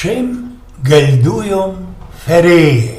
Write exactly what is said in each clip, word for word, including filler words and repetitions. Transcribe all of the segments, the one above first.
Czym geldujōm feryje?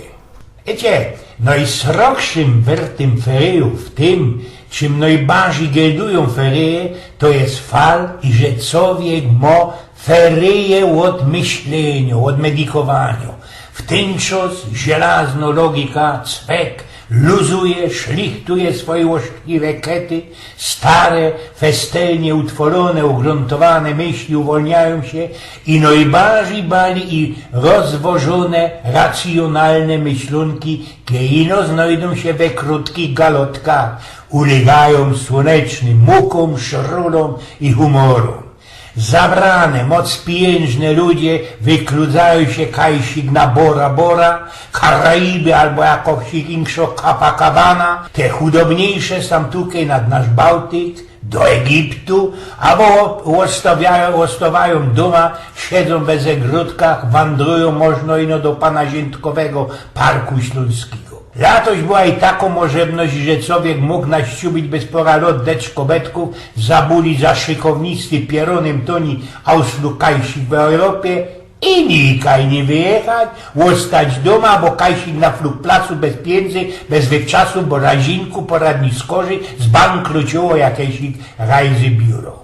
Wiycie, nojsrogszym wertym feryjōw, tym, czym nojbardzij geldujōm feryje, to je fal, iże cowiek mo feryje ôd myślyniŏ, ôd medikowaniŏ. W tyn czas żelazno logika, cwek, luzuje, szlichtuje swoje ôszkliwe kety, stare, festelnie utworōne, ugrōntowane myśli uwolniajōm sie i nojbardzij bali i rozwożōne, racjōnalne myślōnki, kej ino znojdōm sie we krōtkich galotkach, ulegajōm słōnecznym mukōm, szrulōm i humorōm. Zabrane, moc pijynżne ludzie wykludzajōm sie kajsik na Bora Bora, Karaiby abo jakosik inkszo Copacabana, te chudobniejsze sam tukej nad nasz Bałtyk, do Egiptu, abo ôstawia-, ôstawajōm dōma, siedzōm we zagrodkach, wandrujōm, możno ino do pana Ziętkowego, Parku Ślōnskigo. Latoś była i takŏ możebność, że cowiek mōg naszczubić bez pora lot deczkobetków, zabulić za szykownictwie pierōnym tōni Ausflug kajsik w Europie i nikaj niy wyjechać, ôstać dōma, bo kajsik na flugplacu bez piyndzy, bez wykczasu, bo razinku pora dni skorzij zbankruciło jakeś Reisebiuro.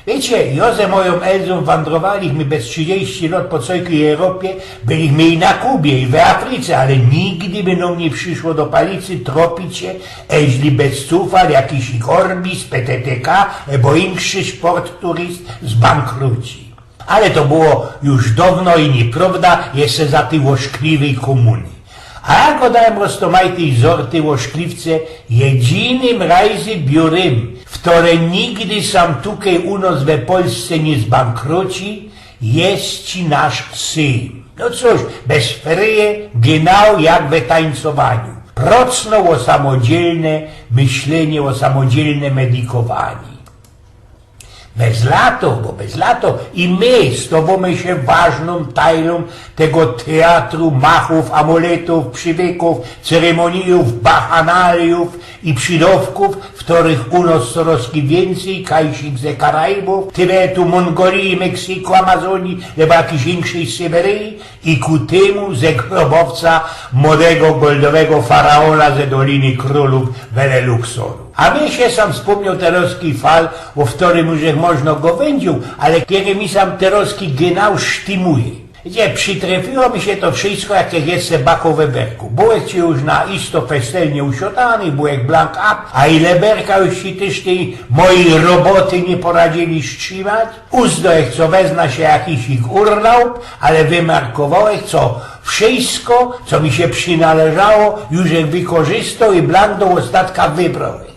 Wiycie, jo ze mojōm Elzōm wandrowaliśmy bez trzidziści lot po cołkij Europie, byliśmy i na Kubie, i we Africe, ale nigdy by nōm niy prziszło do palicy tropić sie, eźli bez cufal jakiś Orbis, P T T K, abo inkszi sport turist zbankruci. Ale to było już downo i niyprŏwda, jeszcze za tyj ôszkliwyj kōmuny. A ja godajōm roztōmajtyj zorty ôszkliwce, jedynym Reisebiurym, ftore nigdy sam tukej u nŏs we Polsce niy zbankruci, je ci nasz Sejm. No cōż, bez feryje, genau jak we tańcowaniu. Procno ôsamodzielne myślynie, ôsamodzielne medikowaniŏ. Bez lato, bo bez lato i my stŏwōmy sie ważnōm tajlōm tego teatru machōw, amuletōw, przywykōw, ceremonijōw, bachanalijōw i przidowkōw, w których u nŏs coroz wiyncyj, kajsik ze Karaibōw, Tybetu, Mongolije, Meksyku, Amazonije, lebo jakiś inkszyj Syberyje, i ku tymu ze grobowca młodego goldowego faraona ze Doliny Krōlōw, wele Luxoru. A mi sie sam spōmniŏł terŏzki fal, ô ftōrym już jak możno gŏwyndziōł, ale kedy mi sam terŏzki genau sztymuje. Gdzie przitrefiło mi sie to wszysko, jak je jeszcze bakowe berku. Byłech ci już na isto festelnie usiotany, byłech blank up, a ile berka już ci tyż tyj mojij roboty niy poradzili strzimać. Uzdołech, co wezna sie jakiś ich urlop, ale wymarkowołech, co wszysko, co mi sie przynŏleżało, już żech wykorzystoł i blank do ôstatka wybrołech.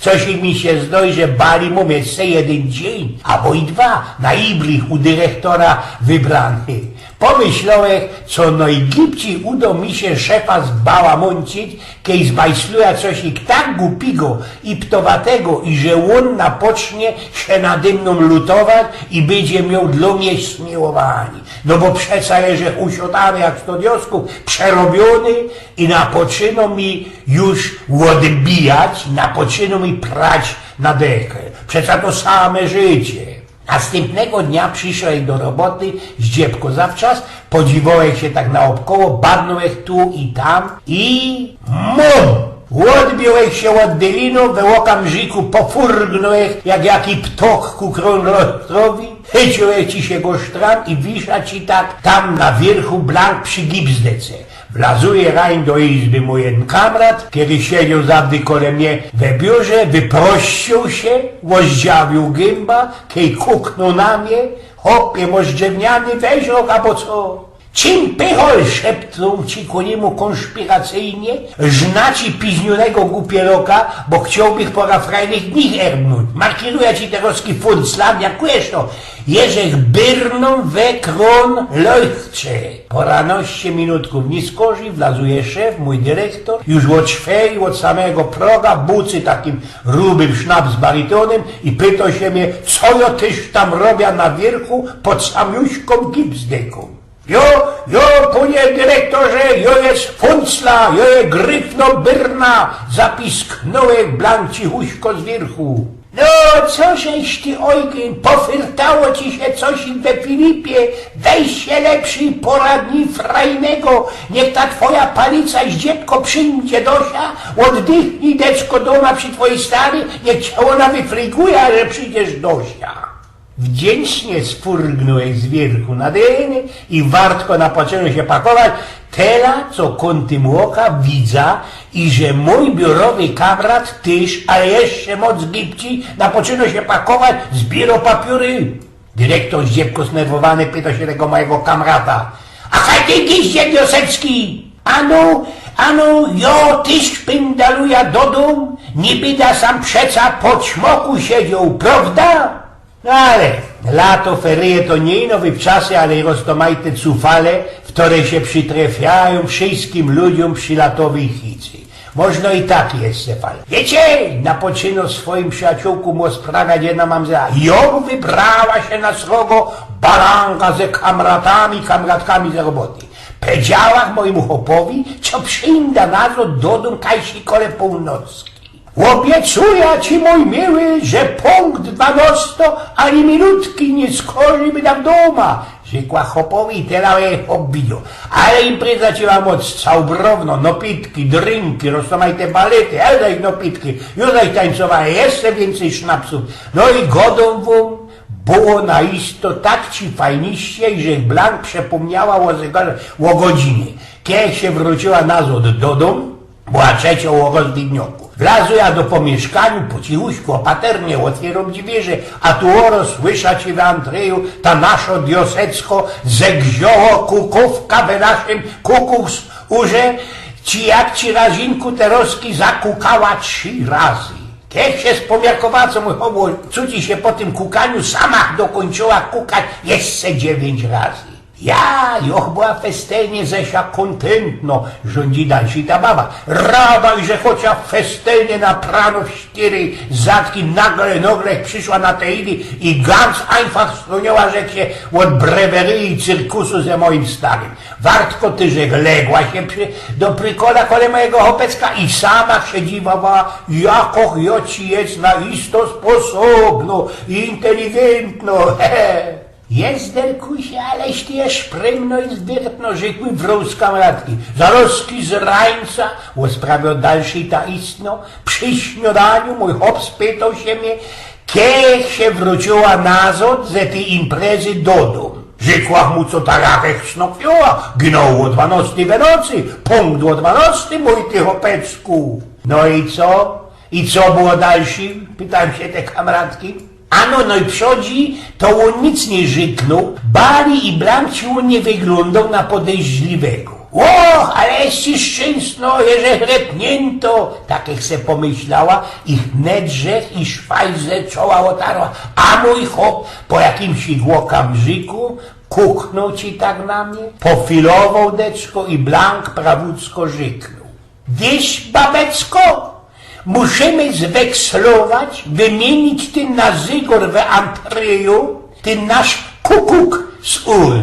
Coś mi sie zdŏwŏ, że bali mōm jeszcze jedyn dziyń, abo i dwa, na ibrich u dyrechtora wybrany. Pōmyślołech, co nojgibcij udŏ mi sie szefa zbałamōncić, kej zmajslujã coś ich tak gupigo i ptowatego, iże ôn napocznie sie nade mnōm lutować i bydzie mioł dlō mie zmiłowaniŏ. No bo przeca jeżech usiotany jak sto dioskōw, przerobiyny i napoczynŏ mi już ôdbijać, napoczynŏ mi prać na dechã. Przeca to same życie. Nastympnego dnia prziszołech do roboty zdziebko zawczas, podziwołech sie tak naôbkoło, badnōłech tu i tam i mōm! Ôdbiyłech sie ôd dylinŏ, we ôkamrziku pofurgnōłech jak jaki ptŏk ku krōnlostrowi, chyciłech ci sie go sztram i wisza ci tak tam na wiyrchu blank przi gipsdece. Wlazuje rajn do izby mōj jedyn kamrat, kery siedzioł zawdy kole mie we biurze, wyprościoł sie, ôzdziawiōł gymba, kej kuknōł na mie: „Chopie, mosz drzewniany weźrok abo co?” „Czym, pychol?” szeptōm ci ku niymu kōnszpiracyjnie. „Żnã ci piźniōnego gupieloka, bo chciołbych pora frajnych dni erbnōńć. Markirujã ci terŏzki funcla, jak kujesz to, jeżech byrnōm we krōnlosce.” Poranŏście minutkōw niy skorzij, wlazuje szef, mōj dyrechtor, już ôd szweli, ôd samego proga, bucy takim rubym sznapsbarytōnym i pytŏ sie mie, co jŏ tyż tam robiã na wiyrchu pod samiuśkōm gipsdekōm. „Jo, jo, panie dyrechtorze, jŏ je funcla, jŏ je gryfnŏ byrna, zapisknōłech blank cichuśko z wiyrchu.” O, co żeś ty, Eugen, pofyrtało ci sie coś we Filipie? Weź sie lepszyj poradni frajnego, niech ta twoja palica zdziebko przińdzie do sia, ôddychnij deczko dōma przi twojij starej, niech cię ôna wyfryguje, ale przińdziesz do sia. Wdziyncznie sfurgnōł zwierchu na dyny i wartko napoczynōł sie pakować, tela co kōntym ôka widza, iże mōj biurowy kamrat tyż, ale jeszcze moc gibci, napoczynōł sie pakować, zbiyrŏ papiōry. Dyrektōr zdziebko znerwowany pytŏ sie tego mojigo kamrata: „A kaj ty giździe wiosecki?” „Ano, ano, jŏ tyż szpyndaluja do dōm, niby da sam przeca po ćmoku siedzioł, prŏwda?” No ale lato, feryje to niy ino wczasy, ale roztōmajte cufale, wtore sie przitrefiajōm wszyskim ludziōm przi latowyj chicy. Możno i tak jeszcze fale. „Wiycie”, napoczynŏ swojim przijaciołkōm ôsprawiać jedna mamzela, „jŏ wybrała sie na srogo balanga ze kamratami, kamratkami z roboty. Pedziała mojymu chopowi, co przińda nazŏd do dōm kajsi kole pōłnocki. Ôbiecuja ci, mōj miły, że pōnkt dwanŏsto ani minutki niy skorzij bydã dōma”, rzekła chopowi i tela ôbijŏ. Ale impreza ci była moc całobrowno, nopitki, drinki, roztōmajte balety, ale zaś nopitki, już zaś tańcowali, jeszcze wiyncyj sznapsōw. No i godōm wōm, było na isto tak ci fajniście, iże blank przepōmniała ô zegarze, ô godzinie. Kej sie wrōciyła nazŏd do dōm, była trzecio ô rozwidnioku. Wlazuja do pōmiyszkaniŏ, po cichuśku, ôpaternie ôtwiyrōm dwiyrze, a tu ôrŏz słysza ci w antryju ta naszŏ diosecko zegrzioło kukōwka we naszym kukuksure, ci jak ci razinku terŏzki zakukała trzi razy. Kej sie spōmniakowa, co mōj chopo, co ci sie po tym kukaniu sama dokōńcziyła kukać jeszcze dziewiyńć razy. Ja, jŏch była festelnie ze sia kōntyntnŏ, rzōndzi dalszyj ta baba. Rada, iże chocia festelnie naprano w sztyry zadki, nagle, nagle prziszła na te idy i ganz einfach strōniyła, rzek sie, ôd breweryje i cyrkusu ze mojim starym. Wartko tyż legła sie przi, do prikola kole mojigo chopecka i sama sie dziwowała, jakŏ jŏ ci je na isto sposobnŏ i inteligentnŏ, he, he. „Jezderkusie, aleś ty je szprymnŏ i zwyrtnŏ”, rzekł wrōz kamratki. Zarŏzki z rańca, ôsprawiŏ dalszyj ta istnŏ, przi śniŏdaniu mōj chop spytoł sie mie, kej sie wrōciyła nazŏd ze tyj imprezy do dōm. Rzekłach mu, co ta rachech snokwiła, gnoł ô dwanŏstyj we nocy, pōnkt ô dwanŏstyj, mōj ty chopecku. No i co? I co było dalszyj? Pytałech sie te kamratki. Ano, nojprzōdzi to ôn nic niy rzyknōł, bali i blank ci ôn niy wyglōndoł na podeźrzliwego. Och, ale ci szczynstno, jeżech retniynto, tak żech se pōmyślała i hnetżech i szwajzle czoła ôtarła, a mōj chop po jakimś ôkamrziku kuknōł ci tak na mie, pofilowoł deczko i blank prawōcko rzyknōł: „Wiysz, babeczko, musimy zwekslować, wymiynić tyn nasz zygor we antryju, tyn nasz kukuk z ur”.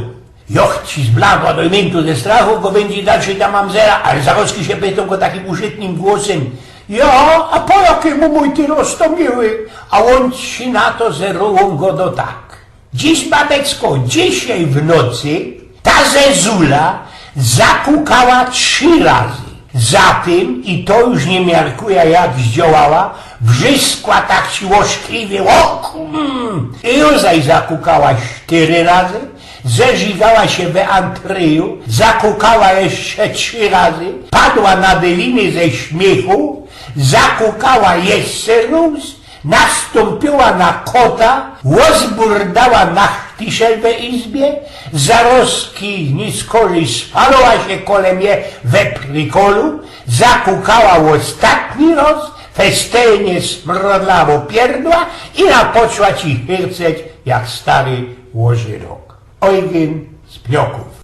Joch ci zbladła do myntu ze strachu, go bydzie dalszyj ta mamzela, ale zarŏzki sie pytōm go takim użytnym głosym: „Jo, a po jakimu, mōj ty roztōmiły?” A ôn ci na to zerōł, ôn godo tak: „Dziś, babeczko, dzisiej w nocy ta zezula zakukała trzi razy. Zatym, i to już niy miarkuja, jak zdziołała, wrzyskła tak ci ôszkliwie, ôk, mm, i już zaś zakukała sztyry razy, zerzigała sie we antryju, zakukała jeszcze trzi razy, padła na dyliny ze śmiechu, zakukała jeszcze rōz, nastōmpiła na kota, ôzburdała na sztiszel we izbie, zarŏzki niyskorzij spaloła sie kole mie we prikolu, zakukała ôstatni rŏz, festelnie smrodlawo pierdła i napoczła ci chyrceć jak stary ôżyrok”. Eugen z Pniokōw.